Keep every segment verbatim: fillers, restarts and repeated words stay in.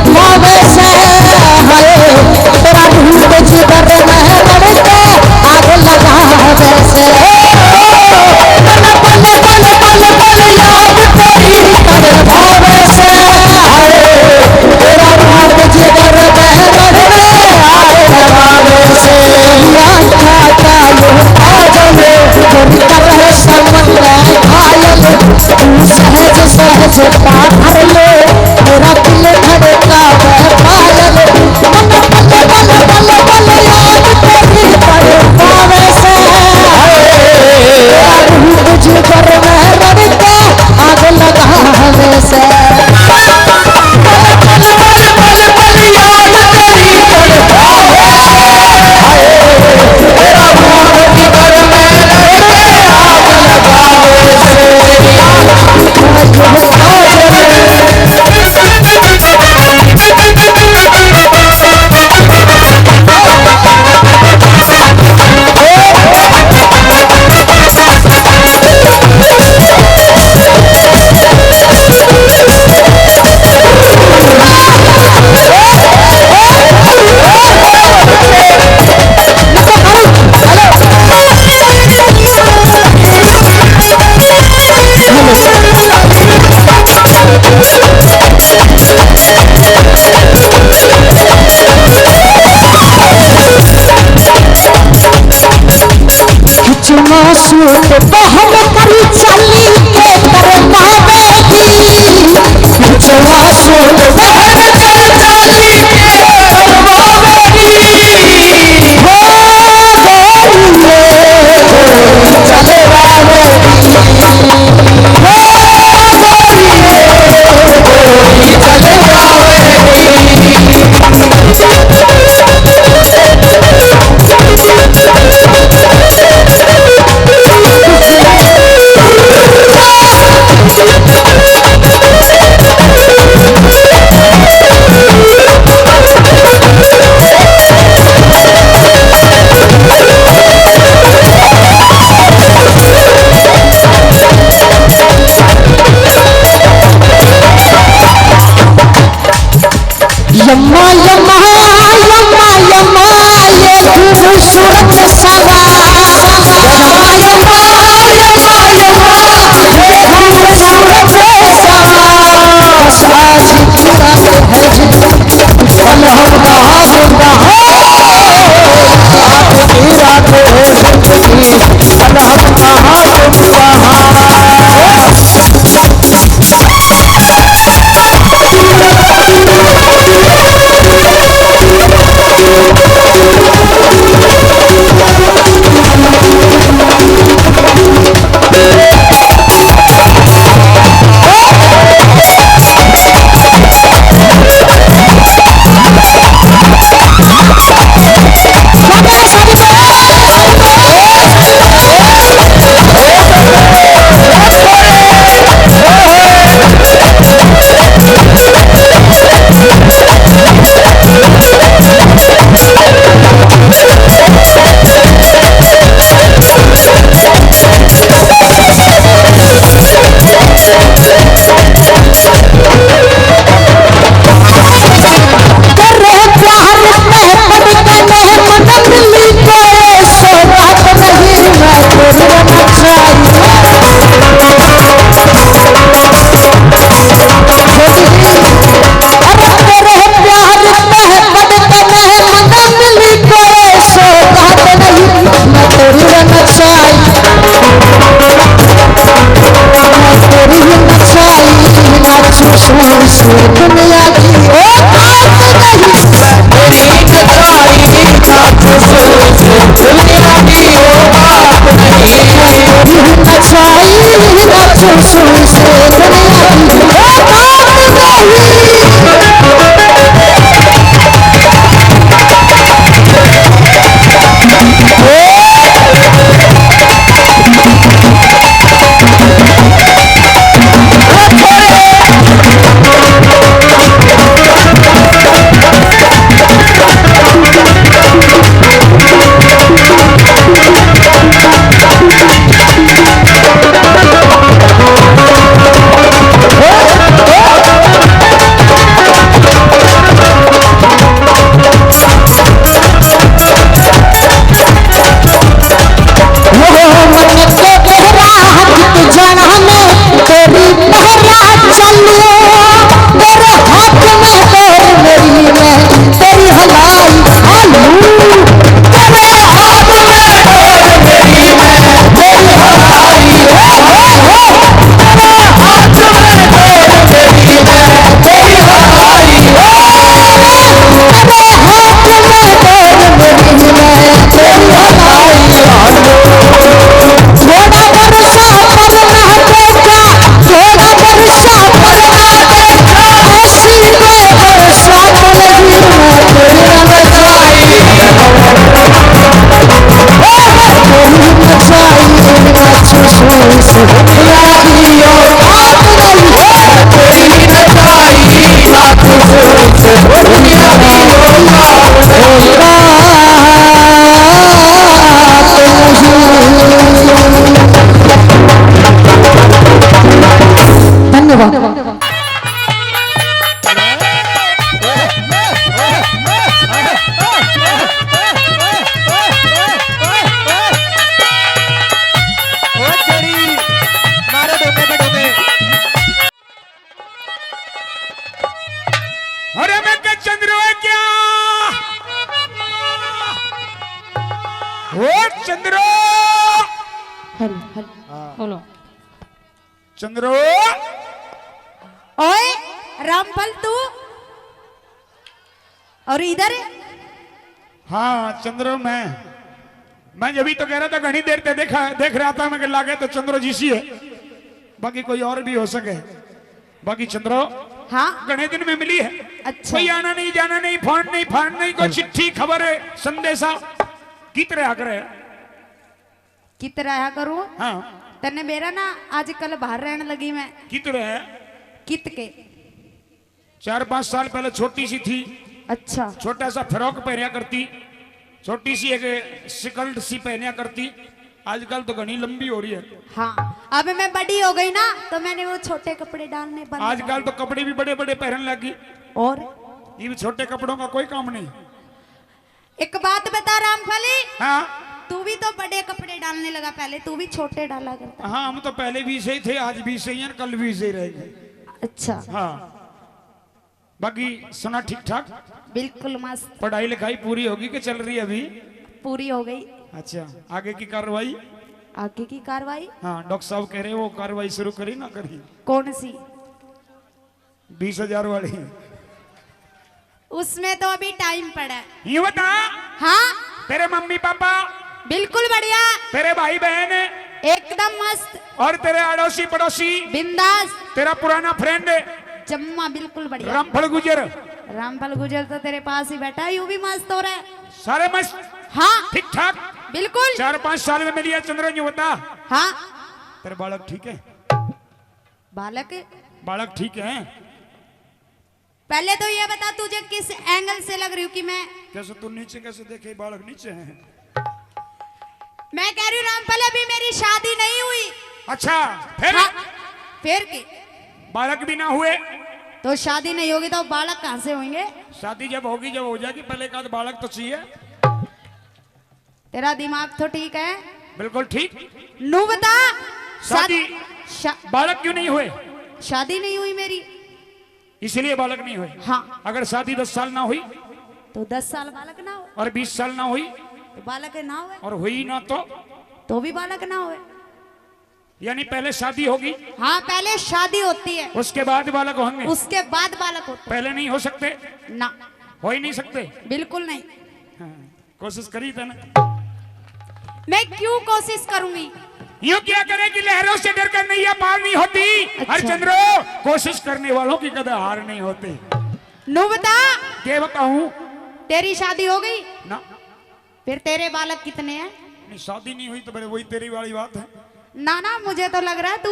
भावे से, हाय, तेरा रूप जिगर में रड़के आग लगावे से। पल, पल, पल, पल, पल याद तेरी तड़पावे से, हाय, तेरा रूप जिगर में रड़के आग लगावे से। राधा का लो काजल, गोरी कर समंदर घायल, तू सहज सहज पा भर ले। मेरा दिल धड़कावे पायल, मन पल पल पल पल याद तेरी तड़पावे से। रूह जिगर में रड़के आग लगावे से। पल पल पल पल पल याद तेरी तड़पावे। हाय, तेरा रूह जिगर में रड़के आग लगावे से। खिचवा सूट बहन करी चाली के करवावेगी। खिचवा सूट बहन करी चाली के करवावेगी। हो गोरी रे, चलवावेगी। यम्मा, यम्मा, यम्मा, यम्मा, ये खूबसूरत सवाल। यम्मा, यम्मा, यम्मा, यम्मा, ये खूबसूरत सवाल। बस आज इतना है जी, कल हम कहाँ होंगे? आज की रात हो सकती, कल हम कहाँ होंगे? धन्यवाद। ओ तेरी, मारो डोंगे पे डोंगे। अरे मैं के चंद्रो है क्या? ओ चंद्रो। Hello, hello. हाँ। बोलो। चंद्रो। ओए, रामफल तू? और इधर? हाँ, चंद्रो मैं। मैं जब ही तो कह रहा था, घणी देर ते देखा, देख रहा था, मैं के लागे तो चंद्रो जी सी है, बाकी कोई और भी हो सके। बाकी चंद्रो, हाँ? घणे दिन में मिली है। अच्छा। कोई आना नहीं, जाना नहीं, फोन नहीं, फान नहीं, कोई चिट्ठी, खबर, संदेशा, कित रहा करे? कित रहा करूँ? हाँ। तन्ने मेरा ना आजकल बाहर रहने लगी मैं। कित रहा? कित के? चार पांच साल पहले छोटी सी थी। अच्छा। छोटा सा फ्रॉक पहना करती, छोटी सी एक स्कर्ट सी पहना करती। आजकल तो घणी लंबी हो रही है। हाँ, अब मैं बड़ी हो गई ना, तो मैंने वो छोटे कपड़े डालने बंद कर आजकल तो कपड़े भी बड़े बड़े पहन लगी। और? ये भी छोटे कपड़ों का कोई काम नहीं। एक बात बता रामफली, हाँ। तू भी तो बड़े कपड़े डालने लगा, पहले तू भी छोटे डाला करता। हाँ, हम तो पहले भी सही थे, आज भी सही हैं, कल भी सही रहेंगे। अच्छा। हाँ। बाकी सुना ठीक ठाक? बिल्कुल मस्त। पढ़ाई लिखाई पूरी होगी कि चल रही है अभी? पूरी हो गई। अच्छा, आगे की कार्रवाई? आगे की कार्रवाई? हाँ, डॉक्टर साहब कह रहे वो कार्रवाई शुरू करी ना करी? कौन सी? बीस हजार वाली। उसमें तो अभी टाइम पड़ा है। यूं बता। हाँ। तेरे मम्मी पापा? बिल्कुल बढ़िया। तेरे भाई बहन? एकदम मस्त। और तेरे अड़ोसी पड़ोसी? बिंदास। तेरा पुराना फ्रेंड? जम्मा बिल्कुल बढ़िया। रामफल गुजर? रामफल गुजर तो तेरे पास ही बैठा है, यूं भी मस्त हो रहा है। सारे मस्त? हाँ। ठीक ठाक? बिल्कुल। चार पांच साल में मिली है चंद्र, यूं बता। हाँ। तेरे बालक ठीक है? बालक? बालक ठीक है? पहले तो ये बता, तुझे किस एंगल से लग रही हूँ कि मैं? कैसे तू नीचे कैसे देखे, बालक नीचे है? मैं कह रही हूँ रामफल, अभी मेरी शादी नहीं हुई। अच्छा, फिर? हाँ, फिर की? बालक भी ना हुए? तो शादी नहीं होगी तो बालक कहाँ से होंगे? शादी जब होगी, जब हो जाएगी, पहले एक आध बालक तो चाहिए। तेरा दिमाग तो ठीक है? बिल्कुल ठीक। नू बता। शादी। शा-, बालक क्यों नहीं हुए? शादी नहीं हुई मेरी। इसलिए बालक नहीं हुए। हाँ। अगर शादी दस साल ना हुई? तो दस साल बालक ना हो। और बीस साल ना हुई? तो बालक ना हुए। और हुई ना तो? तो भी बालक ना हुए। यानी पहले शादी होगी? हाँ, पहले शादी होती है। उसके बाद बालक होंगे? उसके बाद बालक होते हैं। पहले नहीं हो सकते? ना। हो ही नहीं सकते? बिल्कुल नहीं। हाँ, कोशिश करी था ना। मैं क्यों कोशिश करूंगी? यूं क्या करे कि लहरों से डर कर नैया पार नहीं होती। अच्छा। हरिश्चंद्रो, कोशिश करने वालों की कदा हार नहीं होती। नू बता। क्या बताऊं? तेरी शादी हो गई? ना। फिर तेरे बालक कितने हैं? नहीं, शादी नहीं हुई तो फिर वही तेरी वाली बात है। ना ना, मुझे तो लग रहा है तू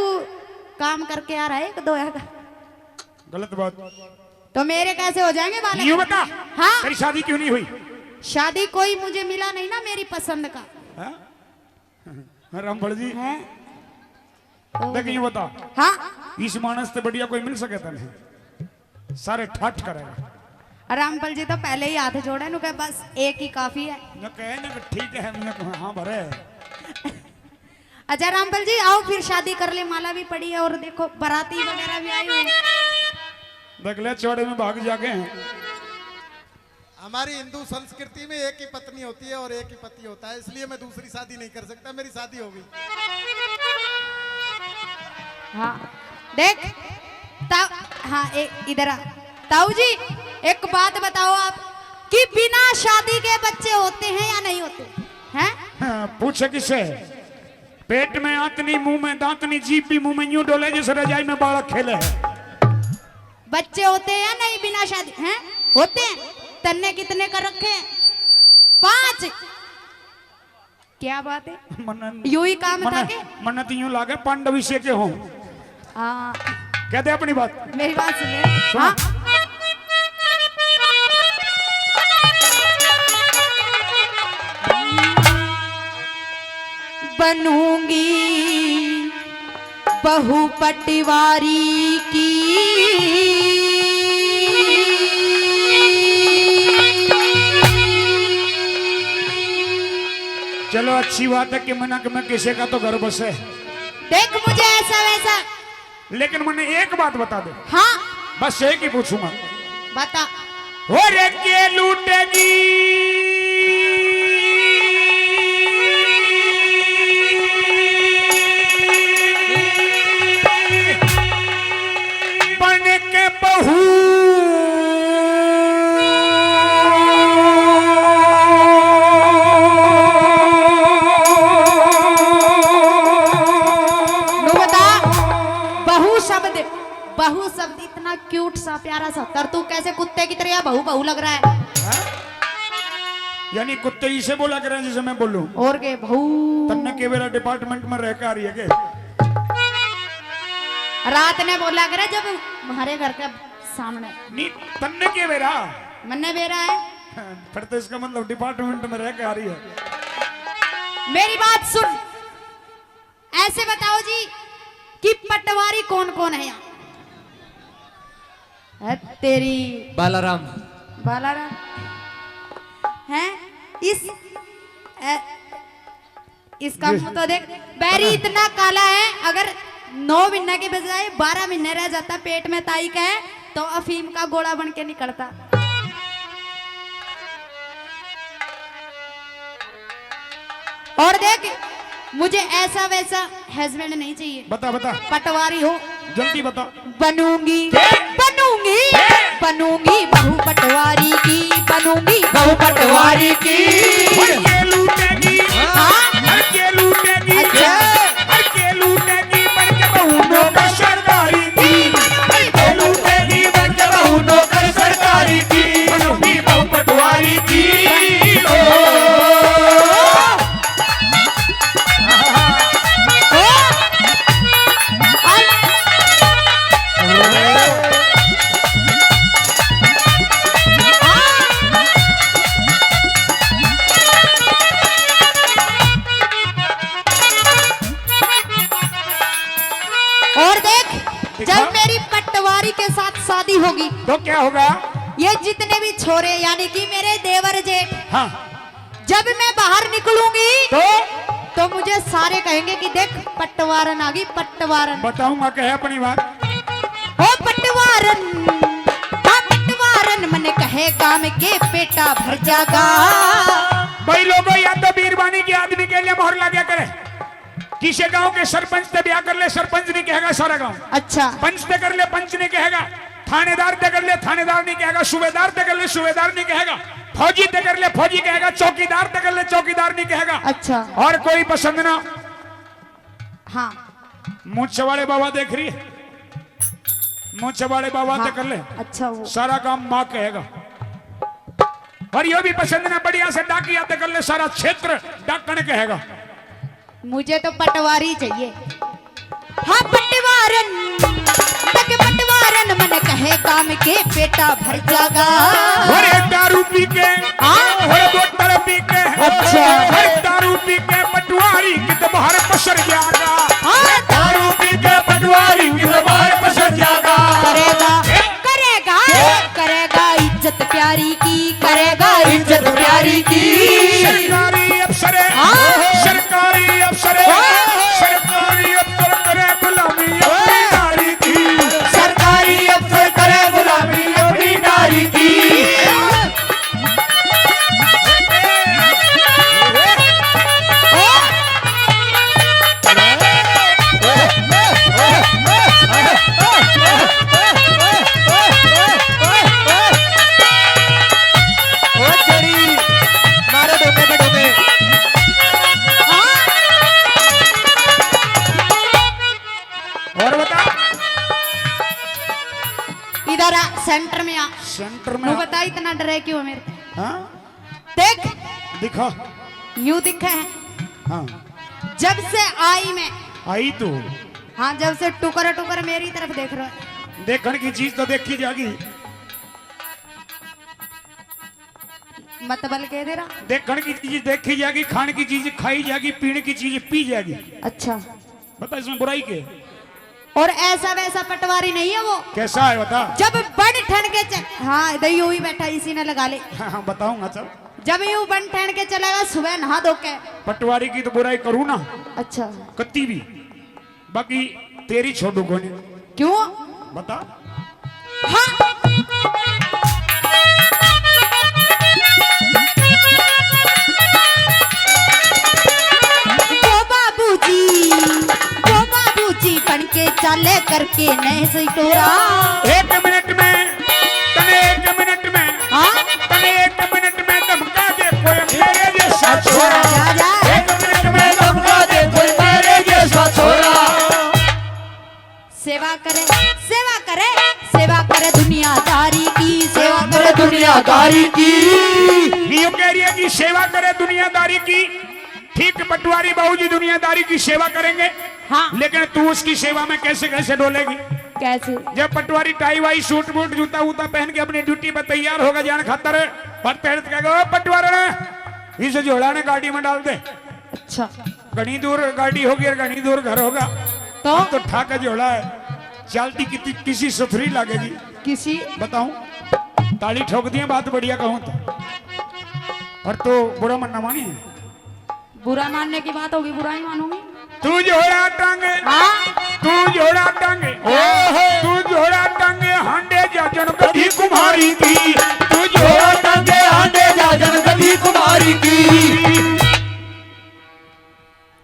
काम करके आ रहा है एक दो का। गलत बात। तो मेरे कैसे हो जाएंगे बालक? यूं बता। हाँ? तेरी शादी क्यों नहीं हुई? शादी कोई मुझे मिला नहीं ना मेरी पसंद का। हाँ? रामफल जी। हैं? देख, यूं बता। हाँ? इस मानस से बढ़िया कोई मिल सके तने? सारे ठठ करेगा। रामफल जी तो पहले ही हाथ जोड़े, नु कहे बस एक ही काफी है। न कहे ना कि ठीक है, हमने कहा हाँ भरे। अच्छा रामफल जी, आओ फिर शादी कर ले, माला भी पड़ी है और देखो बाराती वगैरह भी आई हुई है। देख ले, चौड़े में भाग जाके हैं। हमारी हिंदू संस्कृति में एक ही पत्नी होती है और एक ही पति होता है, इसलिए मैं दूसरी शादी नहीं कर सकता, मेरी शादी हो गई। हाँ, देख, ता-, हाँ, ए-, इधर आ। ताऊ जी, एक बात बताओ आप कि बिना शादी के बच्चे होते हैं या नहीं होते हैं? हाँ, पूछे किसे? पेट में आंतनी, मुंह में दांतनी, जीभ भी मुंह में यूं डोले जैसे रजाई में बालक खेले है। बच्चे होते हैं या नहीं बिना शादी? हैं? होते हैं। तन्ने कितने कर रखे हैं? पांच। क्या बात है? मन्ने, यो ही काम था मन्ने, के? मन्ने तो यूं लागे पांडव इसे के हो। हाँ। कह दे अपनी बात। मेरी बात सुनिए। सुनो। हाँ। बनूंगी बहू पटवारी की। चलो, अच्छी बात है कि मनक में किसी का तो घर बसे। देख, मुझे ऐसा वैसा। लेकिन मन्ने एक बात बता दे। हाँ। बस एक ही पूछूंगा। बता। हो रे के लूटेगी बन के बहू। नु बता, बहू शब्द, बहू शब्द इतना क्यूट सा, प्यारा सा, तर तू कैसे कुत्ते की तरह बहू बहू लग रहा है? हाँ? यानी कुत्ते इसे बोला करें जैसे मैं बोलूं? और के बहू? तन्ने के बेरा डिपार्टमेंट में रह के आ रही है के? रात ने बोला करे जब हमारे घर के सामने। नहीं, तन्ने के बेरा? मन्ने बेरा है। फिर तो इसका मतलब डिपार्टमेंट में रह के आ रही है। मेरी बात सुन, ऐसे बताओ जी कि पटवारी कौन कौन है यहाँ? है तेरी बालाराम। बालाराम है इस, ए, इसका मुंह तो देख, बैरी इतना काला है, अगर नौ महीने के बजाय बारह महीने रह जाता पेट में ताई का, तो अफीम का गोला बन के निकलता। और देख, मुझे ऐसा वैसा हस्बैंड नहीं चाहिए। बता, बता। पटवारी हो। जल्दी बता। बनूंगी, क्या? बनूंगी, क्या? बनूंगी बहू पटवारी की, बनूंगी बहू पटवारी की। हर के लूटेगी, हाँ। हर के लूटेगी, अच्छा। हर के लूटेगी बन के बहू नौकर सरकारी की। हर के लूटेगी बन के बहू नौकर सरकारी की, बनूंगी बहू पटवारी की। ओ। और देख, देखा? जब मेरी पटवारी के साथ शादी होगी, तो क्या होगा? ये जितने भी छोरे, यानी कि मेरे देवर जेठ, हाँ। जब मैं बाहर निकलूंगी, तो? तो मुझे सारे कहेंगे कि देख, पटवारन आ गई, पटवारन। बताऊंगा कहे अपनी बात। ओ पटवारन, हाँ पटवारन, मने कहे काम के पेटा भर जागा। भाई लोगों, या तो बीरबानी के आदमी के लिए मोहर लगा करे। किसी गांव के सरपंच ते ब्याह कर ले, सरपंच नहीं कहेगा सारा गांव। अच्छा। पंच ते कर ले, पंच नहीं कहेगा। थानेदार ते कर ले, थानेदार नहीं कहेगा। सूबेदार ते कर ले, सूबेदार नहीं कहेगा। फौजी ते कर ले, फौजी कहेगा। चौकीदार ते कर ले, चौकीदार नहीं कहेगा। अच्छा। और कोई पसंद ना। हाँ। मूछे वाले बाबा देख रही है, मूछे वाले बाबा हाँ। ते कर ले। अच्छा, वो सारा काम माँ कहेगा। और यो भी पसंद ना, बढ़िया से डाकिया ते कर ले, सारा क्षेत्र डाकण कहेगा। मुझे तो पटवारी चाहिए। हाँ पटवारन, देख पटवारन, मन कहे काम के पेटा भर जागा। अरे दारू पी के, हाँ? अरे बोतल पी के, अच्छा। अरे दारू पी के पटवारी कित बाहर पसर जागा। हाँ। दारू पी के पटवारी कित बाहर पसर जागा। करेगा, करेगा, करेगा इज्जत प्यारी की, करेगा इज्जत प्यारी की। सरकारी अफसर, हाँ। सरकारी अफसर, हाँ। सरकारी अफसर करे गुलामी अपनी नारी की। सरकारी अफसर करे गुलामी अपनी नारी की। ओ तेरी, मारो डोंगे पे डोंगे। और बता। इधर आ, सेंटर में आ। सेंटर में तू आ। बता, इतना डरे क्यों मेरे? हाँ? देख। दिखा। यू दिखा है। हाँ। जब से आई मैं। आई तू। हाँ, जब से टुकर टुकर मेरी तरफ देख रहा है। देखण की चीज तो देखी जागी। मतबल कह दे रहा। देखण की चीज देखी जागी, खाण की चीज खाई जागी, पीण की चीज पी जागी। अच्छा। बता, इसमें बुराई के? और ऐसा वैसा पटवारी नहीं है वो। कैसा है बता? जब बन ठन के चल, हाँ, इधर यूं ही बैठा, इसी ने लगा ले। हाँ, हाँ, बताऊंगा, चल। जब यूं बन ठन के चलेगा, सुबह नहा धो के। पटवारी की तो बुराई करूँ ना। अच्छा। कत्ती भी। बाकी तेरी छोड़ू कोनी। क्यों? बता। हाँ। वो बाबूजी, वो बाबूजी बन के चाले करके नहीं सही टोरा। एक मिनट में, तने एक मिनट में, हाँ? तने एक मिनट में धमका दे कोई मेरे जैसा छोरा। जा, जा। एक मिनट में धमका दे कोई मेरे जैसा छोरा। सेवा करे, सेवा करे, सेवा करे दुनियादारी की, सेवा करे दुनियादारी की। यूं कह रही है कि सेवा करे दुनियादारी की। ठीक पटवारी बाबूजी दुनियादारी की सेवा करेंगे। हाँ। लेकिन तू उसकी सेवा में कैसे, कैसे डोलेगी? कैसे? जब पटवारी टाई वाई, सूट बूट, जूता वूता पहन के अपनी ड्यूटी पर तैयार होगा जान खातर, और तेरे कहेगा, "ओ पटवारा ने, इस झोला ने गाड़ी में डाल दे।" अच्छा। घणी दूर गाड़ी होगी और घणी दूर घर होगा। तो? हम तो ठाका झोला है, चलती कितनी, किसी सुथरी लगेगी। किसी? बताऊं, ताली ठोक दिए, बात बढ़िया कहूं तो। और तो बुरा मनना मानी। बुरा मानने की बात होगी, बुरा ही मानूंगी। तू झोला टांगे, हाँ? तू झोला टांगे, ओहो। तू झोला टांगे हांडे जाजन गधी कुमारी की। तू झोला टांगे हांडे जाजन गधी कुमारी की।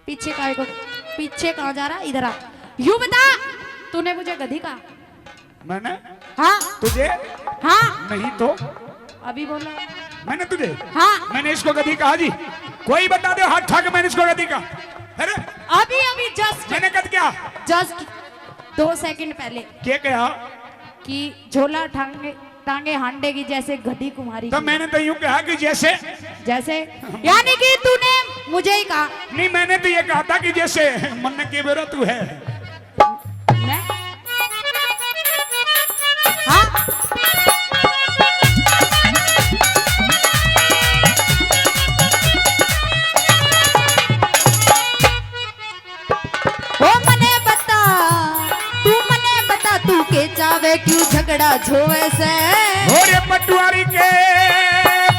पीछे काय को, पीछे कहाँ जा रहा? इधर आ। यूं बता, तूने मुझे गधी कहा? मैंने? हाँ। तुझे? हाँ। नहीं तो। अभी बोला। मैंने तुझे? हाँ। मैंने इसको गधी कहा जी? कोई बता दे हाथ उठा के मैंने इसको गधी कहा? अरे। अभी, अभी just। मैंने कद क्या? Just दो सेकंड पहले। क्या कहा? कि झोला टांगे, टांगे हांडे की जैसे गधी कुमारी तो की। मैंने तो यूं कहा कि जैसे। जैसे? यानी कि तूने मुझे ही कहा। नहीं, मैंने तो ये कहा था कि जैसे मन के बेरा तू है। मैं? हाँ? ओ मने बता, तू मने बता, तू के चावे, क्यों झगड़ा झोवे से? ओरे पटवारी के,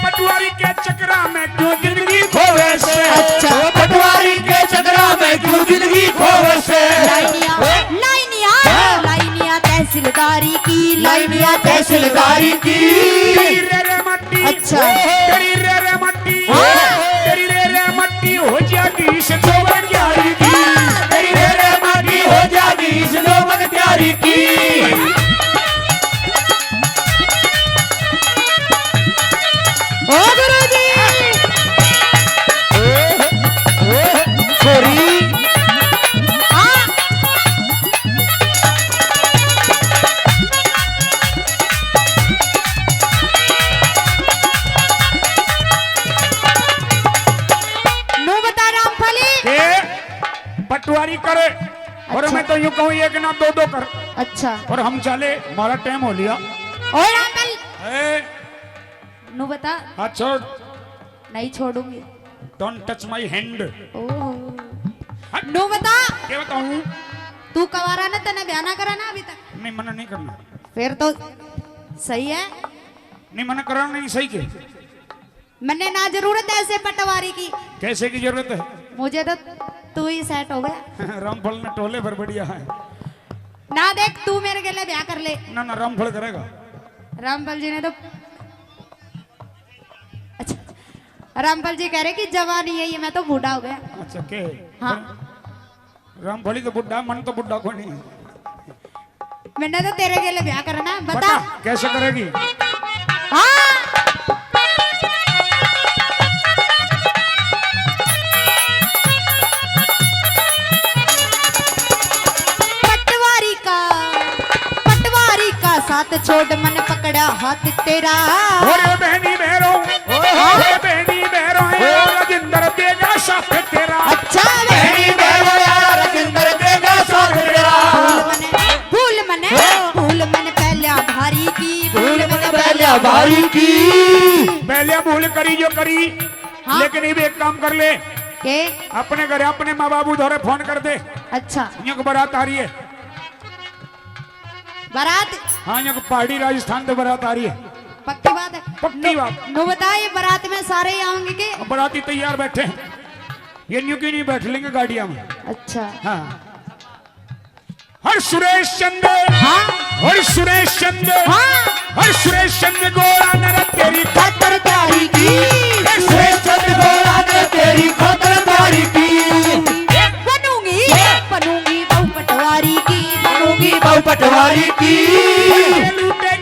पटवारी के चक्करा में क्यों जिंदगी खोवे से? अच्छा। ओ पटवारी के चक्करा में क्यों जिंदगी खोवे से? लाइनिया, लाइनिया, हाँ। लाइनिया तहसीलदारी की, लाइनिया तहसीलदारी की। तेरी रे रे मट्टी, अच्छा। तेरी रे रे मट्टी, हाँ। तेरी रे रे मट्टी हो जाएगी इस जोबन क्यारी की। तेरी रे रे मट्टी हो जाएगी इस जोबन क्यारी की। ओ गुरु जी। छोरी। हाँ। नू बता रामफली। ए, पटवारी करे। और अच्छा। मैं तो यूं कहूं, एक ना दो दो कर। अच्छा। और हम चले, हमारा टाइम हो लिया। ओए रामफल। ए। नू बता। हाथ छोड़। नहीं छोड़ूंगी। Don't touch my hand। ओहो। हट। नू बता। क्या बताऊं? तू कवारा ना, तने ब्याह ना करा ना अभी तक? नहीं, मना नहीं करना। फिर तो सही है। नहीं, मना कराना नहीं सही के। मन्ने ना जरूरत है ऐसे पटवारी की। कैसे की जरूरत है? मुझे तो तू ही सेट हो गया। रामफल ने टोले पर बढ़िया है। ना देख, तू मेरे गेले ब्याह कर ले। ना, ना, रामफल करेगा। रामफल जी ने तो, अच्छा, रामफल जी कह रहे कि जवानी है ये, मैं तो बूढ़ा हो गया। अच्छा, के? हाँ। रामफली तो बुढ़ा, मन तो बुढ़ा कोनी। मैंने तो तेरे गेले ब्याह करना है, बता। बता, कैसे करेगी? हाँ। पटवारी का, पटवारी का साथ छोड़, मन पकड़ा हाथ तेरा। ओरे बहनी भैरो, ओए। ओरे बहनी भैरो, ओए। राजेंद्र देगा साथ तेरा। अच्छा। बहनी भैरो, राजेंद्र देगा साथ तेरा। भूल मने, भूल मने, भूल मने पहल्या भारी की, भूल मने पहल्या भारी की। पहल्या भूल करी जो करी, हाँ। लेकिन इब एक काम कर ले। के? अपने घर अपने माँ बाबू धोरे फोन कर दे। अच्छा। यूं के बारात आ रही है। बारात। हाँ, यहाँ को पहाड़ी राजस्थान से बारात आ रही है। पक्की बात है। पक्की बात। नो बता, ये बारात में सारे ही आओगे के? अब बाराती तैयार बैठे हैं, ये न्यू क्यों नहीं बैठ लेंगे गाड़ियाँ में? अच्छा। हाँ। हर सुरेश चंद, हाँ। हर सुरेश चंद, हाँ। हर सुरेश चंद गोरा नर तेरी खातर प्यारी की। हर सुरेश चंद गोरा नर तेरी खातर प्यारी की। बनूंगी, बनूंगी बहू पटवारी की, बनूंगी बहू पटवारी की। लूटे